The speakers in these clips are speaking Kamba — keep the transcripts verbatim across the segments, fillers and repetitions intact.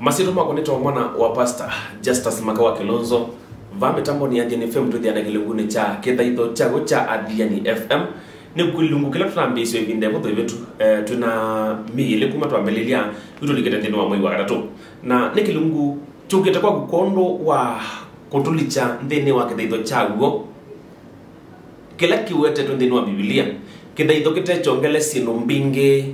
Masyĩtwa makwa nĩ ta mwana wa Pastor Justus Maka wa Kilonzo. Vaa mĩtambonĩ ya Athiani F M twĩthĩana kĩlungunĩ kya kĩthaitho kyaw'o kya Athiani F M. Nĩ kĩlungu kĩla tũnambĩĩsye ĩvinda ĩvũthũ ĩvĩtu, eh, twĩ na myei ĩlĩ kuma twambĩlĩlya, yu tũlikĩte nthĩnĩ wa mwei wa katatũ. Na nĩ kĩlungu kyũkĩte kwaku kwondũ wa kũtũlikya nthĩnĩ wa kĩthaitho kyaw'o kĩla kĩwetetwe nthĩnĩ wa Mbivilia, kĩthaitho kĩte kyongele syĩndũ mbingĩ,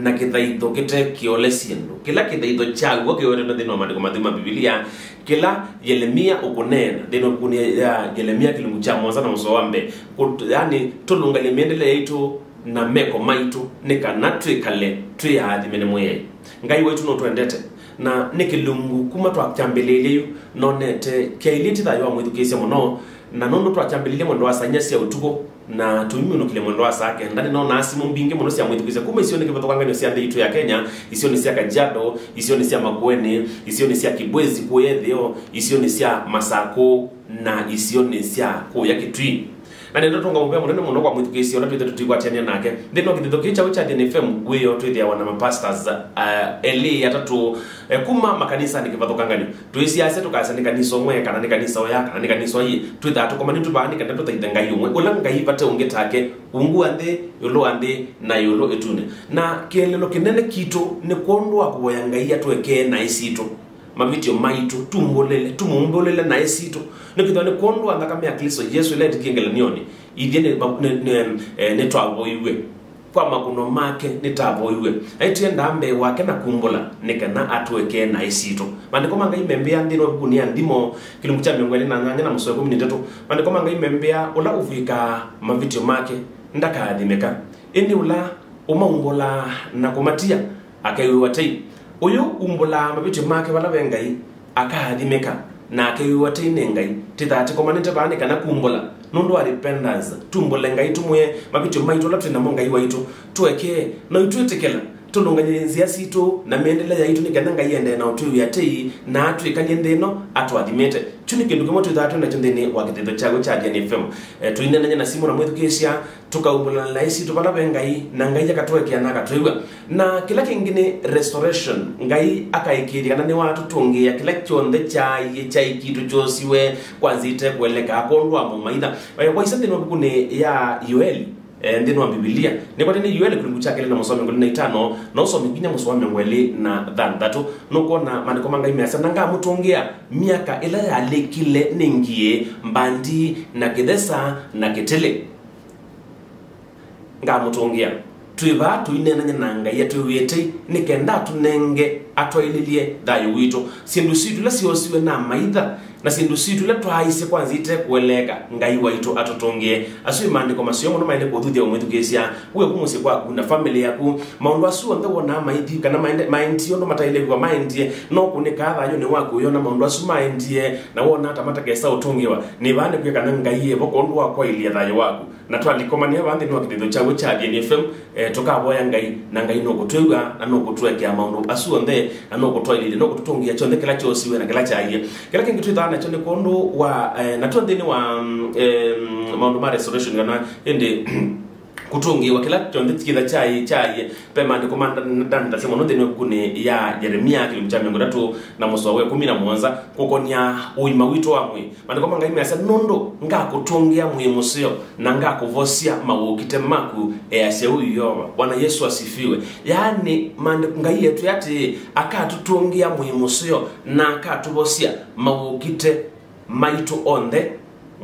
na kĩthaitho kĩte kĩole syĩndũ. Kĩla kĩthaitho kyaw'o kĩwetetwe nthĩnĩ wa maandĩko matheu ma Mbivilia, kĩla Yelemia ũkũneena nthĩnĩ wa ĩvukunĩ ya Yelemia kĩlungu kya mũonza na mũsoa wa mbee, kũt-, yani, tũlũngaĩle mĩendele yaitũ na meko maitũ, nĩ kana twĩkale twĩ aathime nĩ Mwĩai. Ngai waitũ nũtwendete, na nĩ kĩlungu kuma twakyambĩlĩĩlya yu nonete kyaĩlĩtye thayũ wa mwĩthukĩĩsya mũno, na nũndũ twakyambĩlĩlya mwendo wa saa inya sya ũtukũ na tũimĩnũkile mwendo wa saa kenda, nĩnonaa simũ mbingĩ mũno sya mwĩthukĩĩsya kuma isionĩ kĩvathũkanganyo sya nthĩ itũ ya Kenya, isionĩ sya Kajiado, isionĩ sya Makueni, isionĩ sya Kibwezi kũya ĩtheo, isionĩ sya Masakũ, na isionĩ sya kũya Kitui. Na nĩndatũnga mũvea mũnene mũno kwa mwĩthukĩĩsya ũla twĩthe tũtikwatĩanĩa nake nthĩnĩ wa kĩthitho kĩĩ kyaũ kya Athiani F M. Wĩoo twĩthĩawa na mapastors, uh, elĩ atatũ, eh, kuma makanisanĩ kĩvathũkanganyo. Twĩsiasya tũkasya nĩ kanisa ũmwe, kana nĩ kanisa ũya, kana nĩ kanisa ũyĩ. Twĩthaa tũkomanĩtw'e vaa nĩ kana tũthaithe Ngai ũmwe, ũla Ngai vate ũngĩ take, ungu wa nthĩ, ĩũlũ wa nthĩ, na ĩũlũ ĩtunĩ. Na kĩeleelo kĩnene kitũ nĩ kwondũ wa kũvoya Ngai atũekee naĩ sitũ, mavĩtyo maitũ, tumbũlĩle, tũmũmbũlĩle naĩ sitũ. Nĩkwĩthĩwa nĩ kwondũ wa nthakame ya Klĩsto Yesũ ĩla ĩtikie ngelanioni, ithyĩ nĩ, nĩ, nĩ, eh, nĩtwavoiw'e kwa makũno make, nĩtavoiw'e. Aitw'e ndaa mbee wake na kumbũla, nĩ kana atũekee naĩ sitũ. Maandĩko ma Ngai membĩa nthĩnĩ wa ĩvukunĩ ya Nthimo, kĩlungu kya mĩongo ĩlĩ na nyanya na mũsoa ĩkũmi na itatũ. Maandĩko ma Ngai membĩa, ũla ũvw'ĩkaa mavĩtyo make ndakaathimĩka, ĩndĩ ũla ũmaumbũlaa na kũmatia akew'ĩwa tei. Ũyũ umbũlaa mavĩtyo make vala ve Ngai akaathimĩka na akew'ĩwa tei nĩ Ngai. Tĩthaa tĩkomanĩte vaa nĩ kana kumbũla nũndũ wa repentance. Tumbũle Ngai, tũmwĩe mavĩtyo maitũ ala twĩ namo Ngai waitũ, tũekee. Na ũitwĩtĩkĩla tũlũngaĩle nzĩa sitũ na mĩendele yaitũ nĩ kana Ngai endee na ũtwĩw'ĩa tei na atwĩkalye nthĩ ĩno atũathimĩte. Kyu nĩ kĩndũ kĩmwe twĩthaa twĩ nakyo nthĩnĩ wa kĩthitho kyaw'o kya Athiani F M. Eh, tũineenany'a na simũ na mwĩthukĩĩsya, tũkaumbũlana naĩ sitũ vala ve Ngai, na Ngai akatũekea na akatwĩw'a. Na kĩla kĩngĩ nĩ restoration. Ngai akaĩkĩĩthya kana nĩwatũtũngĩĩa kĩla kyonthe kyaaie kyaĩ kitũ kyosiwe kwa nzĩa ite kũelekaa kwondũ wa mũmaitha. Eh, waisya nthĩnĩ wa ĩvukunĩ ya Yoeli, eh, nthĩnĩ wa Mbivilia, nĩkwatĩ nĩ Yoeli kĩlungu kya kelĩ na mũsoa mĩongo ĩlĩ na itano, na ũsome nginya mũsoa mĩongo ĩlĩ na thanthatũ, nũkwona maandĩko ma Ngai measya, na ngamũtũngĩa myaka ĩla yalĩkile nĩ ngiĩ, mbandi, na kĩthesa, na kĩtĩlĩ. Ngamũtũngĩa. Twĩ vaa tũineenany'a na Ngai atwĩw'ĩe tei nĩ kenda atũnenge atwaĩlĩlye thayũ witũ. Syĩndũ sitũ ila syosiwe na amaitha, na syĩndũ sitũ ila twaaisye kwa nzĩa ite kũeleeka, Ngai waitũ atũtũngĩe. Asu nĩ maandĩko maseo mũno maĩle kũũthuthya ũmwĩthukĩĩsya. We kuma mũsyĩ kwaku na famĩlĩ yaku, maũndũ asu onthe wonaa maithi kana maende-, maendie ũndũ mataĩle kwĩthĩwa maendie, no kũnĩkaa thayũnĩ waku ũyona maũndũ asu maendie na wonaa ta matakesa ũtũngĩwa. Nĩ vaa nĩkwĩa kana Ngai e vo kwondũ wa kwaĩlya thayũ waku. Na twalikomanĩa vaa nthĩnĩ wa kĩthitho kyaw'o kya Athiani F M, eh, tũkavoya Ngai, na Ngai nũkũtwĩw'a, na nũkũtũekea maũndũ asu onthe, na nũkũtwaĩlĩlya, nũkũtũtũngĩa kyonthe kĩla kyosiwe na kĩla kyaie. Kĩla kĩngĩ twĩthaa nakyo nĩ kwondũ wa, eh, na tyo nthĩnĩ wa, mm, em, maũndũ ma restoration, kana ĩndĩ kũtũngĩĩwa kĩla kyonthe kĩtha kyaĩ, kyaie. Ve maandĩko ma nda-, nda-, ndasya mũno nthĩnĩ wa ĩvukunĩ ya Yeremia, kĩlungu kya mĩongo ĩtatũ na mũsoa wa ĩkũmi na mũonza, kũkonya ũima witũ wa mwĩĩ. Maandĩko ma Ngai measya, nũndũ ngakũtũngĩa mwĩĩ mũseo, na ngakũvosya mawũkite maku, easya ũu Yeova. Bwana Yesu asifiwe. Yaani, maandĩko, Ngai etwĩa atĩĩ, akatũtũngĩa mwĩĩ mũseo, na akatũvosya mawũkite maitũ onthe.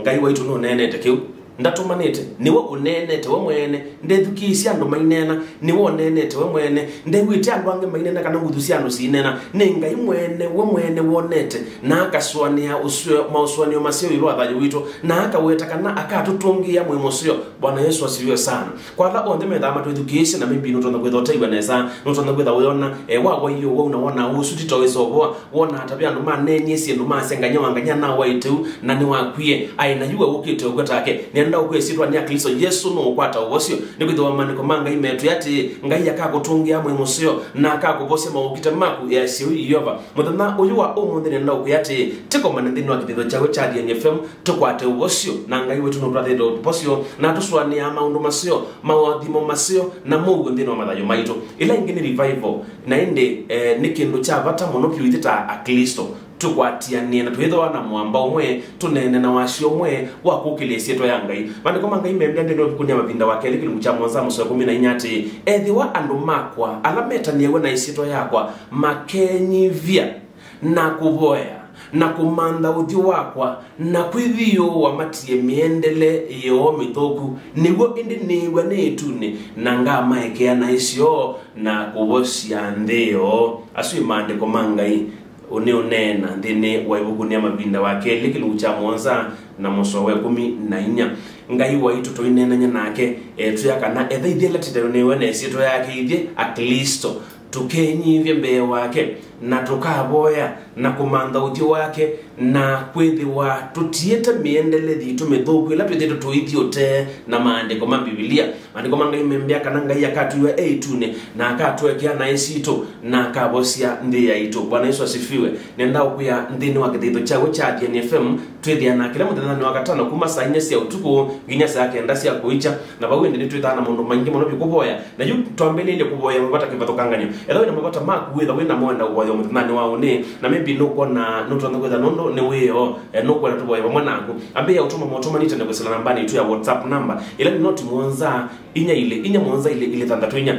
Ngai waitũ nũneenete kĩu. Ndatũmanĩte, nĩwe ũneenete we mwene. Ndethukĩĩsye andũ maineena, nĩwe ũneenete we mwene. Ndew'ĩte andũ angĩ maineena kana nguthu sya andũ siineena. Nĩ Ngai mwene, we mwene wonete, na akasũanĩa ũsũa-, maũsũanĩo maseo ĩũlũ wa thayũ witũ, na akaweta kana akatũtũngĩĩa mwĩĩ mũseo. Bwana Yesu asifiwe sana. Kwa ala onthe methaa matwĩthukĩĩsye, na maybe nũtonya kwĩtha ũtaiw'a nesa, nũtonya kwĩtha ũyona, e, wawaie ũwau na wona ũsu ti ta wĩsa ũvoa, wona atavya andũ maneenie syĩndũ masya nganya wa nganya nawaĩte u, na nĩwakwie, aĩ na yu we ũkĩte ũkw'e take. Nĩ Nenda ũkwĩa ĩsyĩtwanĩ ya Klĩsto Yesũ nũũkwata ũvosyo, nĩkwĩthĩwa maandĩko ma Ngai metwĩa atĩĩ, Ngai akakũtũngĩa mwĩĩ mũseo, na akakũvosya maũkita maku, easya ũu Yeova. Mũthenya ũyũ wa ũmũnthĩ nenda ũkwĩa atĩĩ, tĩkomane nthĩnĩ wa kĩthĩo kyawe kya Athiani F M, tũkwate ũvosyo, na Ngai witũ nũtwathĩte ũvosyo, na atũsũanĩaa maũndũ maseo, maũathimo maseo, na mũuo nthĩnĩ wa mathayũ maitũ. Ĩla ĩngĩ nĩ revival, na ĩndĩ eh, nĩ kĩndũ kya vata mũno vyũ ithyĩ ta Aklĩsto tũkwatianĩe na twĩthĩwa na mũamba ũmwe, tũneene na wasyo ũmwe wa kũkĩlya ĩsyĩtwa ya Ngai. Maandĩko ma Ngai membĩa nthĩnĩ wa ĩvukunĩ ya Mavinda wa kelĩ kĩlungu kya mũonza mũsoa kũmi na inya atĩĩ, Ethĩwa andũ makwa ala metanĩaw'a na ĩsyĩtwa yakwa makenyivya na kũvoya, na kũmantha ũthyũ wakwa, na kwĩthĩũũa matie mĩendele yoo mĩthũku, nĩw'o ĩndĩ nĩĩw'a nĩ ĩtunĩ, na ngamaekea naĩ syoo, na kũvosya nthĩ yoo. Asu nĩ maandĩko ma Ngai ũnĩũneena nthĩnĩ wa ĩvukunĩ ya Mavinda wa kelĩ kĩlungu kya mũonza na mũsoa wa ĩkũmi na inya. Ngai waitũ tũineenany'a nake etwĩa kana etha ithyĩ ala tũtanĩaw'a na ĩsyĩtwa yake ithyĩ Aklĩsto tũkenyivye mbee wake, na tũkavoya, na kũmantha ũthyũ wake, na kwĩthĩwa tũtiĩte mĩendele yitũ mĩthũku ĩla twĩthĩĩtwe tũithi ũtee na maandĩko ma Mbivilia. Maandĩko ma Ngai membĩa kana Ngai akatwĩw'a e ĩtunĩ, na akatũekea naĩ sitũ, na akavosya nthĩ yaitũ. Bwana Yesu asifiwe. Nenda ũkwĩa nthĩnĩ wa kĩthĩĩtho kyawe kya Athiani F M, twĩthĩanaa kĩla mũthenyanĩ wa katano kuma saa inya sya ũtukũ nginya saa kenda sya kũikya, na vau ĩndĩ nĩtwĩthaa na maũndũ maingĩ mũno vyũ kũvoya. Na yu twambĩlĩĩlye kũvoya mavata kĩvathũkangany'o. Ethĩwa wĩna mavata maku wĩtha wĩnamo wenda ũvoya mũthenyanĩ wa ũnĩ, na maybe nũkwona nũtonya kwĩtha nũndũ nĩ wĩoo, eh, nũkwenda tũvoye vamwe naku, ambĩĩa ũtũma motũmani tene kwĩsĩla nambanĩ itũ ya WhatsApp namba, ĩla nĩ noti mũonza inya ilĩ inya mũonza ilĩ ilĩ thanthatũ inya.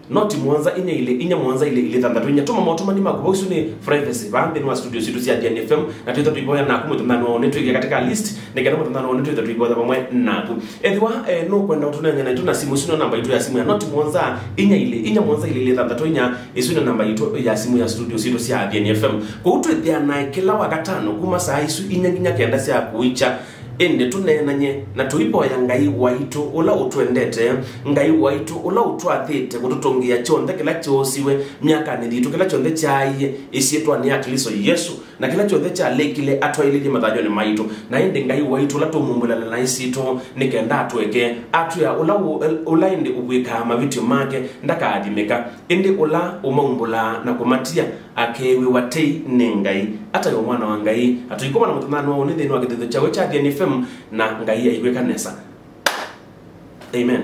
Noti mũonza inya ilĩ inya mũonza ilĩ ilĩ thanthatũ inya. Tũma motũmani maku vau, isu nĩ privacy, vaa nthĩnĩ wa studio sitũ sya Athiani F M, na twĩtha tũivoya naku mũthenyanĩ wa ũnĩ, twĩkĩe katika list, nĩkenda mũthenyanĩ wa ũnĩ twĩtha tũivoya vamwe naku. Ethĩwa eh, nũkwenda ũtũneeny'a naitũ na simũ, isu nĩ namba itũ ya simũ ya noti mũonza inya ilĩ inya mũonza ilĩ ilĩ thanthatũ inya. Isu nĩ namba itũ ya simũ ya studio sitũ sya Athiani F M. Kũu twĩthĩanaa kĩla wa katano kuma saa isu inya nginya kenda sya kũikya, ĩndĩ tũneenany'e na tũivoya Ngai waitũ ũla ũtwendete, Ngai waitũ ũla ũtwathĩte kũtũtũngĩĩa kyonthe kĩla kyoosiwe myakanĩ yitũ, kĩla kyonthe kyaaie ĩsyĩtwanĩ ya Klĩsto Yesũ, na kĩla kyonthe kyalekile atwaĩlĩlye mathayũnĩ maitũ. Na ĩndĩ Ngai waitũ ũla tũmũmbũlana naĩ sitũ, nĩ kenda atũekee, atwĩa, ũla ũ-, ũla ĩndĩ ũkwĩkaa mavĩtyo make ndakaathimĩka, ĩndĩ ũla ũmaumbũlaa na kũmatia akeew'ĩwa tei nĩ Ngai. Ataĩwe mwana wa Ngai, atũikomana mũthenyanĩ wa ũnĩ nthĩnĩ wa kĩthĩthyo kyawe kya Athiani F M, na Ngai aikwĩka nesa. Amen.